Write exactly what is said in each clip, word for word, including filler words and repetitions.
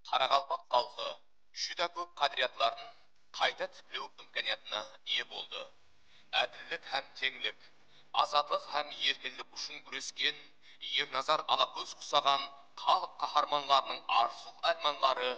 Qaraqalpaq xalqı júdá kóp qádiriyatların qayta tiklew imkaniyatına iye boldı. Ádillik hám teńlik, azatlıq hám erkinlik ushın gúresken Ernazar Alakóz qusaǵan xalıq qaharmanlarınıń arzıw-ármanları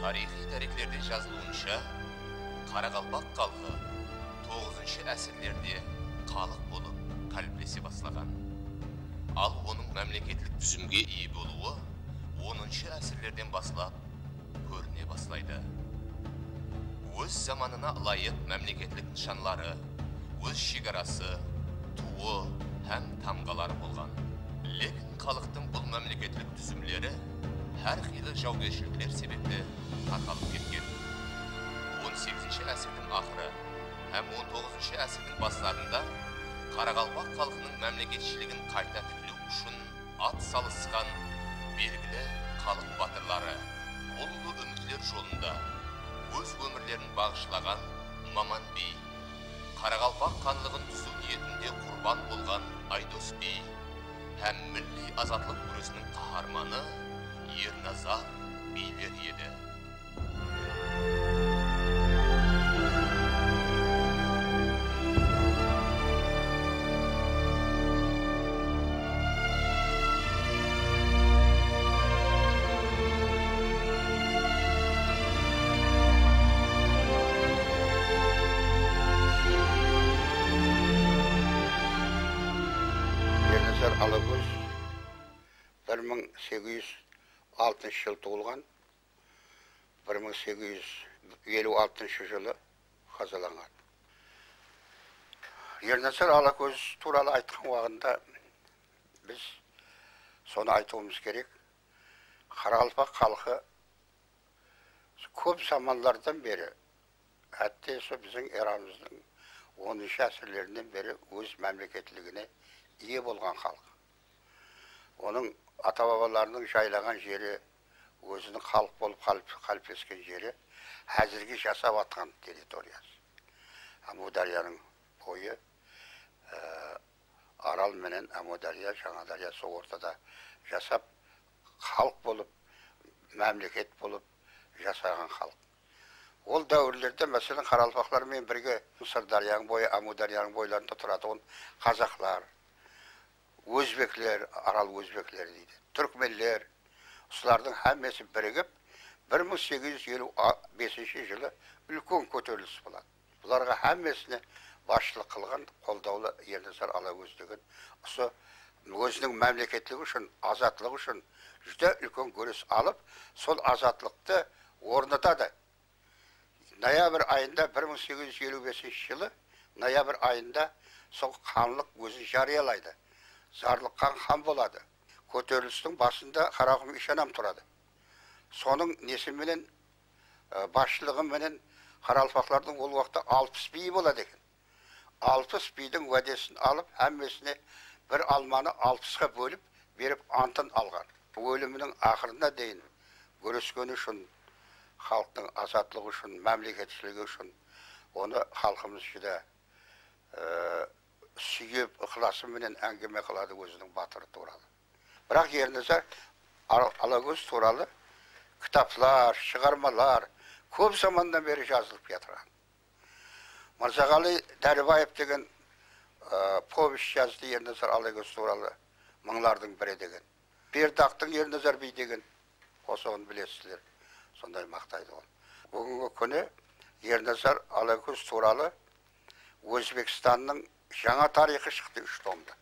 Tariyxıy dáreklerde jazılıwınsha, qaraqalpaq xalqı toǵızınshı ásirlerde xalıq bolıp qáliplese baslaǵan. Al, onıń mámleketlik dúzimge iye bolıwı onınshı ásirlerden baslap kórine baslaydı. Óz zamanına ılayıq mámleketlik nıshanları, óz shegarası, tuwı hám tamǵaları bolǵan. Lekin xalıqtıń bul mámleketlik dúzimleri hár qıylı jawgershilikler sebepli tarqalıp ketken. On segizinshi ásirdiń aqırı hám on toǵızınshı ásirdiń baslarında qaraqalpaq xalqınıń mámleketshiligin qayta tiklew ushın at salısqan belgili xalıq batırları, ullı úmitler jolında óz ómirlerin baǵıshlaǵan Maman biy, qaraqalpaq xanlıǵın dúziw niyetinde qurban bolǵan Aydos biy hám milliy azatlıq gúresiniń qaharmanı Ernazar biyler edi. Ernazar Alakóz bir mıń segiz júz altınshı jıl tuwılǵan, bir mıń segiz júz eliw altınshı jılı qazalanǵan. Ernazar Alakóz tuwralı aytqan waǵında biz sonı aytıwımız kerek. Qaraqalpaq xalqı kóp zamanlardan beri, hátte, sol biziń eramızdıń onınshı ásirlerinden beri óz mámleketligine iye bolǵan xalıq. Onıń ata-babalarınıń jaylaǵan jeri, óziniń xalıq bolıp qalip-, qáliplesken jeri házirgi jasap atqan territoriyası. Ámiwdáryanıń boyı, e, Aral menen Ámiwdárya, Jańadárya sol ortada jasap, xalıq bolıp, mámleket bolıp jasaǵan xalıq. Ol dáwirlerde, máselen, qaraqalpaqlar menen birge Sırdáryanıń boyı, Ámiwdáryanıń boylarında turatuǵın qazaqlar, ózbekler, Aral ózbekleri deydi, túrkmenler, usılardıń hámmesi birigip, bir mıń segiz júz eliw besinshi jılı úlken kóterilis boladı. Bularǵa hámmesine basshılıq qılǵan qoldawlı Ernazar Alakóz degen usı óziniń mámleketligi ushın, azatlıǵı ushın júdá úlken gúres alıp, sol azatlıqtı ornatadı. Noyabr ayında, bir mıń segiz júz eliw besinshi jılı noyabr ayında sol xanlıq ózin jarıyalaydı. Zarlıqxan xan boladı. Kóterilistiń basında Qaraqum iyshanam turadı. Sonıń nesi menen, e, basshılıǵı menen qaraqalpaqlardıń ol waqıtta alpıs biyi boladı eken. Alpıs biydiń wádesin alıp, hámmesine bir almanı alpısqa bólip berip antın alǵan. Óliminiń aqırına deyin gúreskeni ushın, xalıqtıń azatlıǵı ushın, mámleketshiligi ushın onı xalqımız júdá, e, súyip, ıqlası menen áńgime qıladı óziniń batırı tuwralı. Biraq Ernazar Al-, Alakóz tuwralı kitaplar, shıǵarmalar kóp zamannan beri jazılıp kiyatırǵan. Mırzaǵaliy Dálibaev degen, ı, povest jazdı Ernazar Alakóz tuwralı, Mıńlardıń biri degen. Berdaqtıń Ernazar biy degen qosıǵın bilesizler, sonday maqtaydı ol. Búgingi kúni Ernazar Alakóz tuwralı Ózbekstannıń jańa tariyxı shıqtı úsh tomda.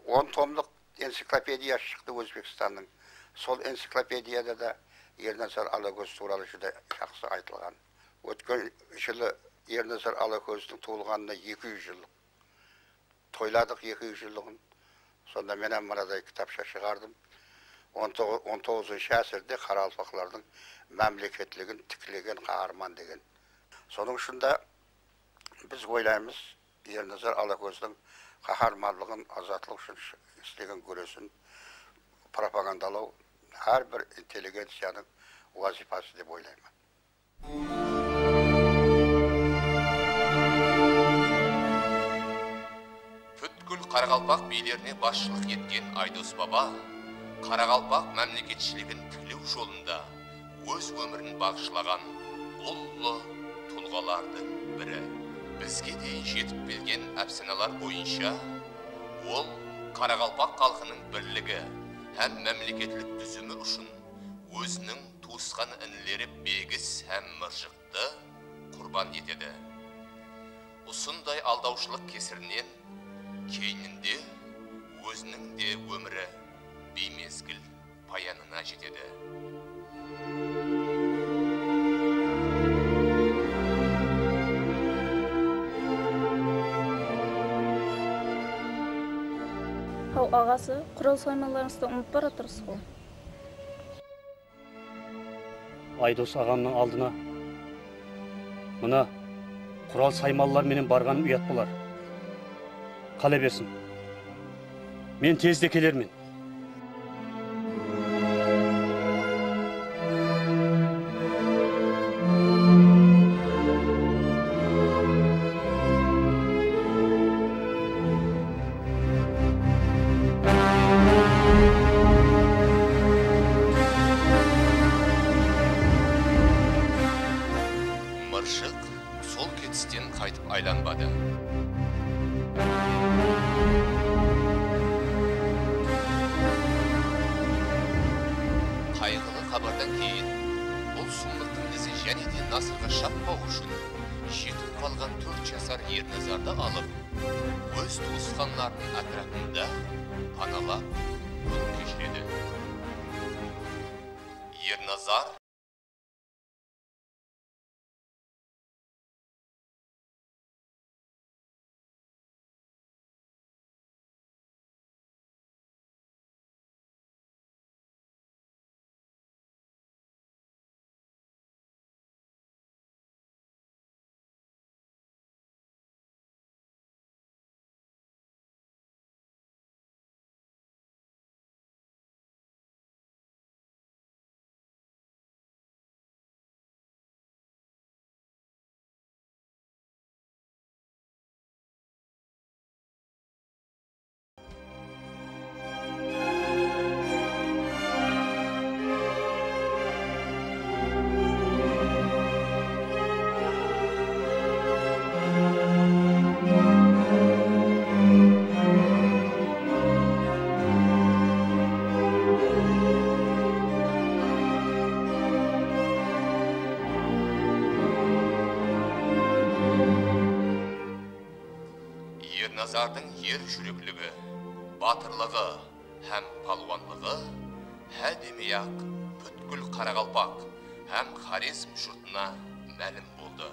On tomlıq enciklopediya shıqtı Ózbekstannıń. Sol enciklopediyada da Ernazar Alakóz tuwralı júdá jaqsı aytılǵan. Ótken jılı Ernazar Alakózdiń tuwılǵanına eki júz jıllıq. Toyladıq eki júz jıllıǵın. Sonda men hám mınaday kitapsha shıǵardım. On toǵız, on toǵızınshı ásirde qaraqalpaqlardıń mámleketligin tiklegen qaharman degen. Sonıń ushın da biz oylaymız, Ernazar Alakózdiń qaharmanlıǵın, azatlıq ushın sh-, islegen gúresin propagandalaw hár bir intelligenciyanıń wazıypası dep oylayman. Pútkil qaraqalpaq biylerine basshılıq etken Aydos baba qaraqalpaq mámleketshiligin tiklew jolında óz ómirin baǵıshlaǵan ullı tulǵalardıń biri. Bizge deyin jetip kelgen ápsanalar boyınsha, ol qaraqalpaq xalqınıń birligi hám mámleketlik dúzimi ushın óziniń tuwısqan inileri Begis hám Mırjıqtı qurban etedi. Usınday aldawshılıq kesirinen keyninde óziniń de ómiri biymezgil payanına jetedi. Haw, aǵası, qural saymanlarıńızdı umıtıp baratursız ǵo. Aydos aǵamnıń aldına mına qural saymanlar menen barǵanım uyat bolar. Qala bersin. Men tezde kelermen. Mırshıq sol ketisten qaytıp aylanbadı. Qayǵılı xabardan keyin bul sumlıqtıń izi jáne de nasırǵa shappaw ushın jetip qalǵan tórt jasar Ernazardı alıp, óz tuwısqanlarınıń átirapında panalap kún keshiredi. Ernazar. Ernazardıń er júrekligi, batırlıǵı hám palwanlıǵı há demey-aq pútkil qaraqalpaq hám Xorezm jurtına málim boldı.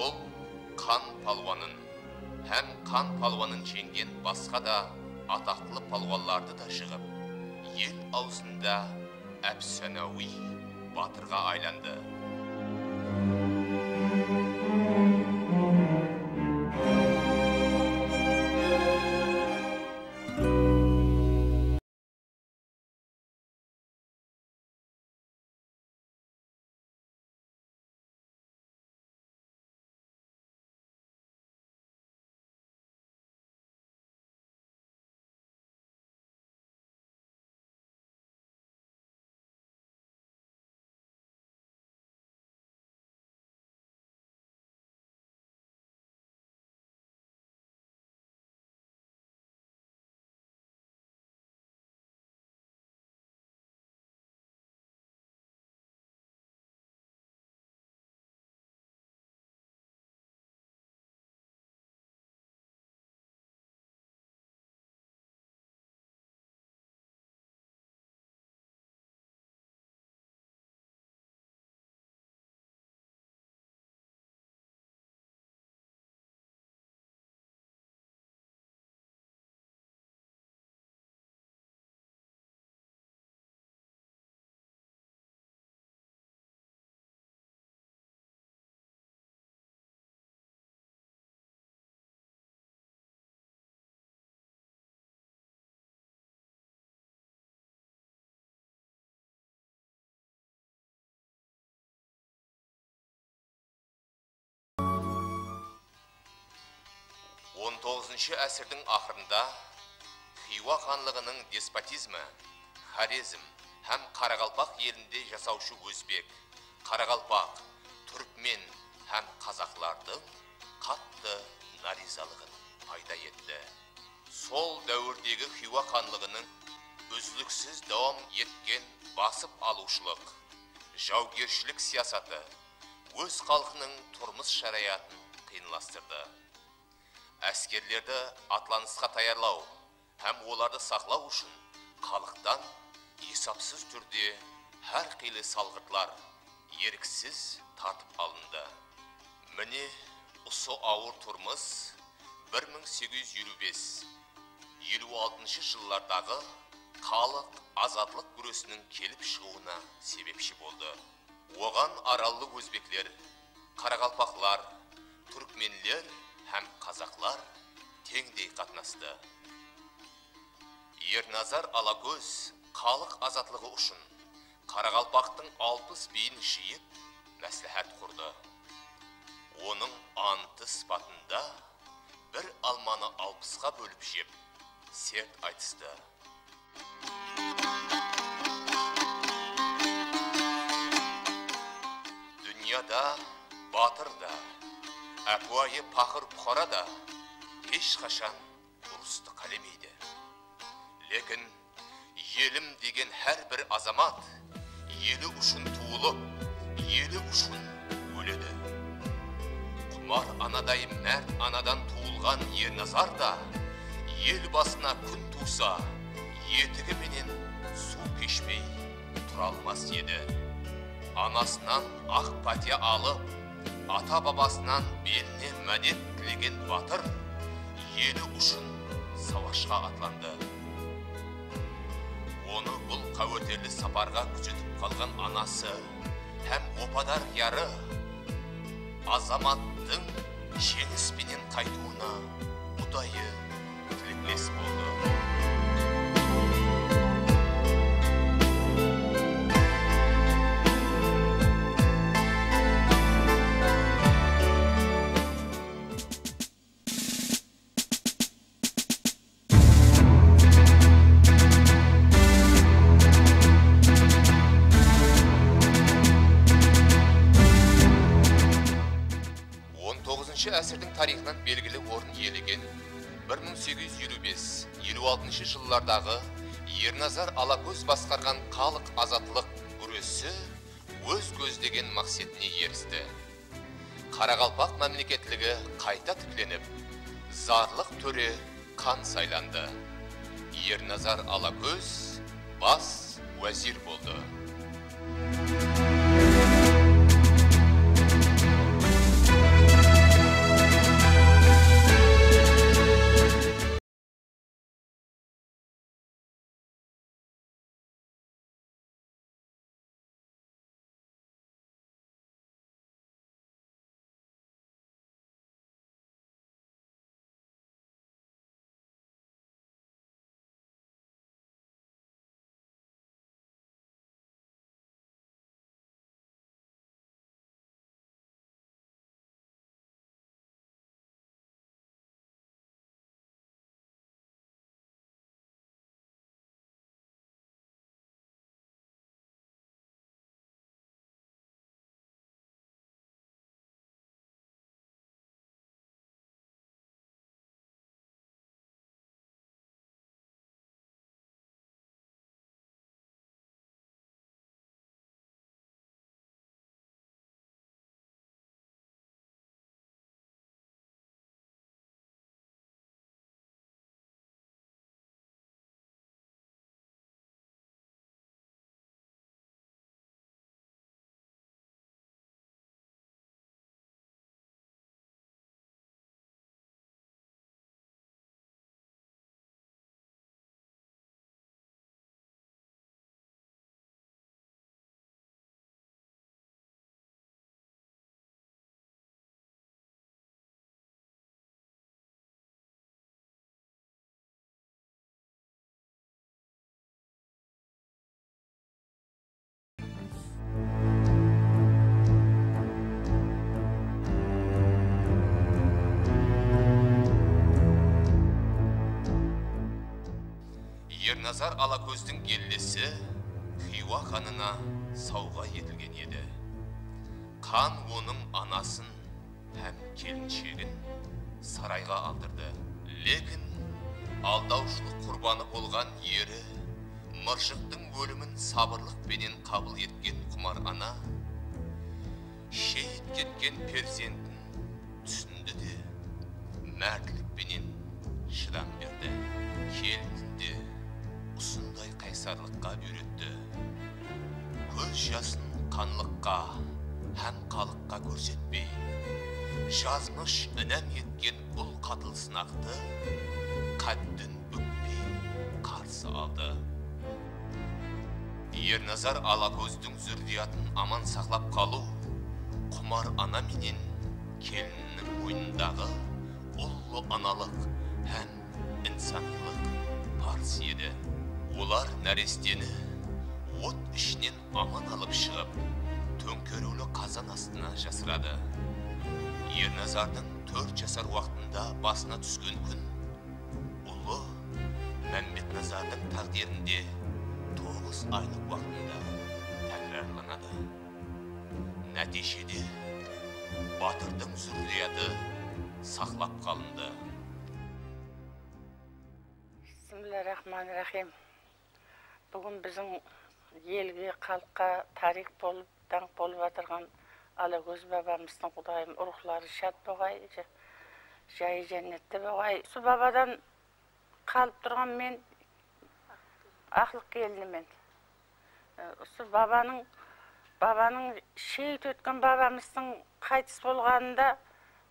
Ol Qan palwanın hám Qan palwanın jeńgen basqa da ataqlı palwanlardı da jıǵıp, el awzında ápsanawiy batırǵa aylandı. On toǵızınshı ásirdiń aqırında Xiywa xanlıǵınıń despotizmi Xorezm hám Qaraqalpaq elinde jasawshı ózbek, qaraqalpaq, túrkmen hám qazaqlardıń qattı narizalıǵın payda etti. Sol dáwirdegi Xiywa xanlıǵınıń úzliksiz dawam etken basıp alıwshılıq, jawgershilik siyasatı óz xalqınıń turmıs sharayatın qıyınlastırdı. Áskerlerdi atlanısqa tayarlaw hám olardı saqlaw ushın xalıqtan esapsız túrde hár qıylı salǵırtlar eriksiz tartıp alındı. Mine, usı awır turmıs bir mıń segiz júz eliw bes, eliw altınshı jıllardaǵı xalıq azatlıq gúresiniń kelip shıǵıwına sebepshi boldı. Oǵan arallı ózbekler, qaraqalpaqlar, túrkmenler hám qazaqlar teńdey qatnastı. Ernazar Alakóz xalıq azatlıǵı ushın qaraqalpaqtıń alpıs biyin jıyıp, másláhát qurdı. Onıń antı sıpatında bir almanı alpısqa bólip jep, sert aytıstı. Dúnyada batır da, ápiwayı paqır puqara da hesh qashan urıstı qálemeydi. Lekin elim degen hár bir azamat eli ushın tuwılıp, eli ushın óledi. Qumar anaday márt anadan tuwılǵan Ernazar da el basına kún tuwsa, etigi menen suw keshpey tura almas edi. Anasınan aq pátiya alıp, ata-babasınan beline mádet tilegen batır eli ushın sawashqa atlandı. Onı bul qáweterli saparǵa gúzetip qalǵan anası hám opadar yarı azamattıń jeńis penen qaytıwına udayı tilekles boldı. On toǵızınshı ásirdiń tariyxınan belgili orın iyelegen bir mıń segiz júz eliw bes, eliw altınshı jıllardaǵı Ernazar Alakóz basqarǵan xalıq azatlıq gúresi óz gózlegen maqsetine eristi. Qaraqalpaq mámleketligi qayta tiklenip, zarlıq tóre xan saylandı. Ernazar Alakóz bas wázir boldı. Ernazar Alakózdiń gellesi Xiywa xanına sawǵa etilgen edi. Xan onıń anasın hám kelinshegin sarayǵa aldırdı. Lekin aldawshılıq qurbanı bolǵan eri Mırshıqtıń ólimin sabırlıq penen qabıl etken Qumar ana sheyit ketken perzentin túsindi de, mártlik penen shıdam berdi. Kelinin de usınday qaysarlıqqa úyretti. Kóz jasın qanlıqqa hám xalıqqa kórsetpey, jazmısh inam etken bul qatıl sınaqtı qádden búkpey qarsı aldı. Ernazar Alakózdiń zúrriyatın aman saqlap qalıw Qumar ana menen kelininiń moynındaǵı ullı analıq hám insanlıq parız edi. Olar náresteni ot ishinen aman alıp shıǵıp, tóńkeriwli qazan astına jasıradı. Ernazardıń tórt jasar waqtında basına túsken kún ulı Mámbetnazardıń táǵdirinde toǵız aylıq waqtında tákirarlanadı. Nátiyjede batırdıń zúrriyatı saqlap qalındı. Bismillahirrahmanirrahim. Búgin biziń elge, xalıqqa tariyx bolıp, dańq bolıp atırǵan Alakóz babamızdıń, Qudayım, ruwxları shad bolǵay, ja-, jayı jánnette bolǵay. Usı babadan qalıp turǵan men aqlıq kelinimen. E, usı babanıń, babanıń sheyit ótken babamızdıń qaytıs bolǵanında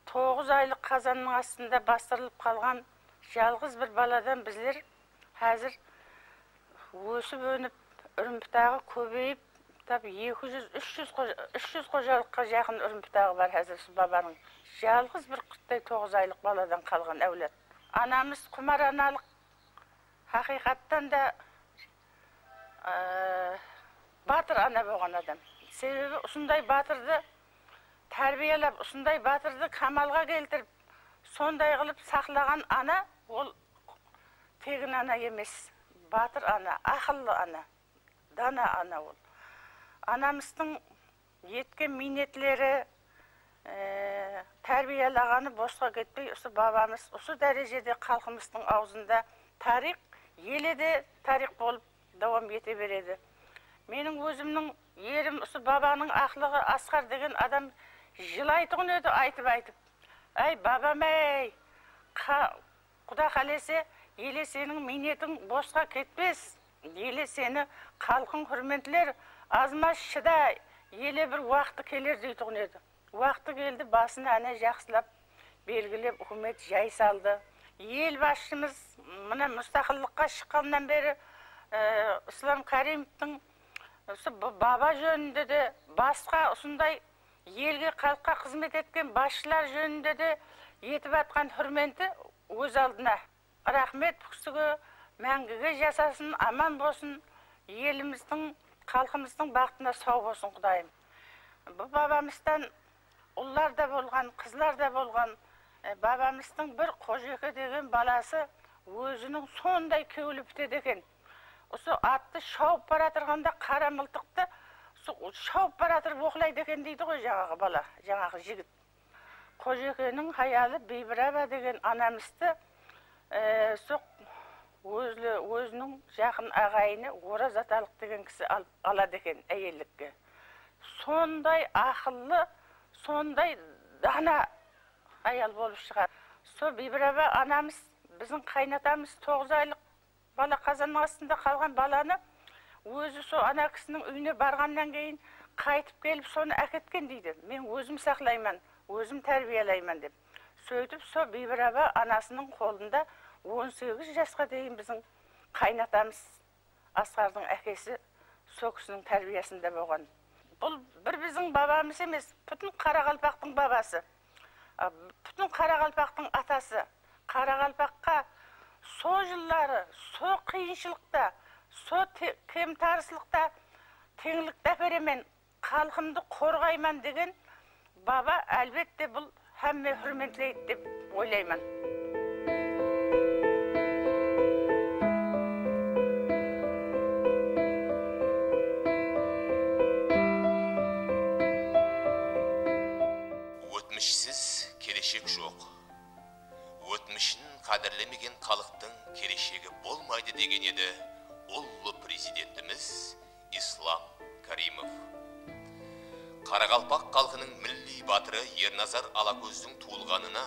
toǵız aylıq qazannıń astında bastırılıp qalǵan jalǵız bir baladan bizler házir ósip-ónip, úrim-pıtaǵı kóbeyip, tap eki júz, úsh júz xoja-, úsh júz xojalıqqa jaqın úrim-pıtaǵı bar házir usı babanıń. Jalǵız bir qırttay toǵız aylıq baladan qalǵan áwlad. Anamız qumar analıq, haqıyqattan da, e, batır ana bolǵan adam. Sebebi usınday batırdı tárbiyalap, usınday batırdı kamalǵa keltirip, sonday qılıp saqlaǵan ana, ol tegin ana emes, batır ana, aqıllı ana, dana ana ol. Anamızdıń etken miynetleri, e, tárbiyalaǵanı bosqa ketpey, usı babamız usı dárejede xalqımızdıń awzında tariyx, ele de tariyx bolıp dawam ete beredi. Meniń ózimniń erim usı babanıń aqlıǵı Asqar degen adam jılaytuǵın edi aytıp-aytıp. Áy, babam-áy, qa-, Quda qálese, ele seniń miynetiń bosqa ketpes. Ele seni xalqıń húrmetler, azmaz shıda, ele bir waqtı keler deytuǵın edi. Waqtı keldi, basın áne jaqsılap belgilep, húkimet jay saldı. El basshımız mına mustaqıllıqqa shıqqannan beri, e, Islam Kárimovtıń usı b-, baba jóninde de, basqa usınday elge, xalıqqa xızmet etken basshılar jóninde de etip atqan húrmenti óz aldına. Raxmet, bul kisiǵe máńgige jasasın, aman bolsın, elimizdiń, xalqımızdıń baxtına saw bolsın, Qudayım. Bul babamızdan ullar da bolǵan, qızlar da bolǵan, e, babamızdıń bir Qojeke degen balası óziniń sonday kewli pitedi eken. Usı attı shawıp baratırǵanda qara mıltıqtı, usı shawıp baratırıp oqlaydı eken deydi ǵoy jańaǵı bala, jańaǵı jigit. Qojekeniń hayalı Biybiraba degen anamızdı, e, soq ózle-, óziniń jaqın aǵayini Oraz Atalıq degen kisi alıp aladı eken áyellikke. Sonday aqıllı, sonday dana hayal bolıp shıǵar. Sol Biybiraba anamız, biziń qaynatamız toǵız aylıq bala qazannıń astında qalǵan balanı ózi sol ana kisiniń úyine barǵannan keyin qaytıp kelip sonı áketken deydi. Men ózim saqlayman, ózim tárbiyalayman dep. Sóytip sol Biybiraba anasınıń qolında on segiz jasqa deyin biziń qaynatamız Asqardıń ákesi sol kisiniń tárbiyasında bolǵan. Bul bir biziń babamız emes, pútin qaraqalpaqtıń babası. A, pútin qaraqalpaqtıń atası. Qaraqalpaqqa so jılları, so qıyınshılıqta, so te-, kemtarıslıqta teńlikti áperemen, xalqımdı qorǵayman degen baba, álbette, bul hámme húrmetleydi dep oylayman. Ótmishsiz keleshek joq. Ótmishin qádirlemegen xalıqtıń keleshegi bolmaydı, degen edi ullı Prezidentimiz Islam Karimov. Qaraqalpaq xalqınıń milliy batırı Ernazar Alakózdiń tuwılǵanına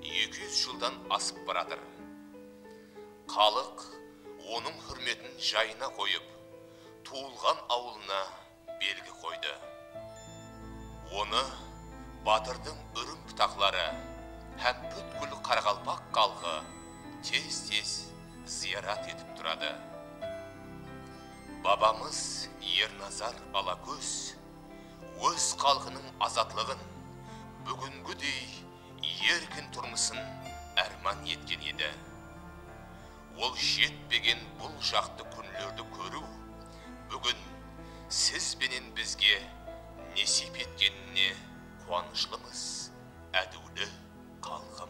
eki júz jıldan asıp baratır. Xalıq onıń húrmetin jayına qoyıp, tuwılǵan awılına belgi qoydı. Onı batırdıń úrim-pıtaqları hám pútkil qaraqalpaq xalqı tez-tez zıyarat etip turadı. Babamız Ernazar Alakóz óz xalqınıń azatlıǵın, búgingidey erkin turmısın árman etken edi. Ol jetpegen bul jaqtı kúnlerdi kóriw búgin siz benen bizge nesiyp etkenine quwanıshlımız, ádiwli xalqım.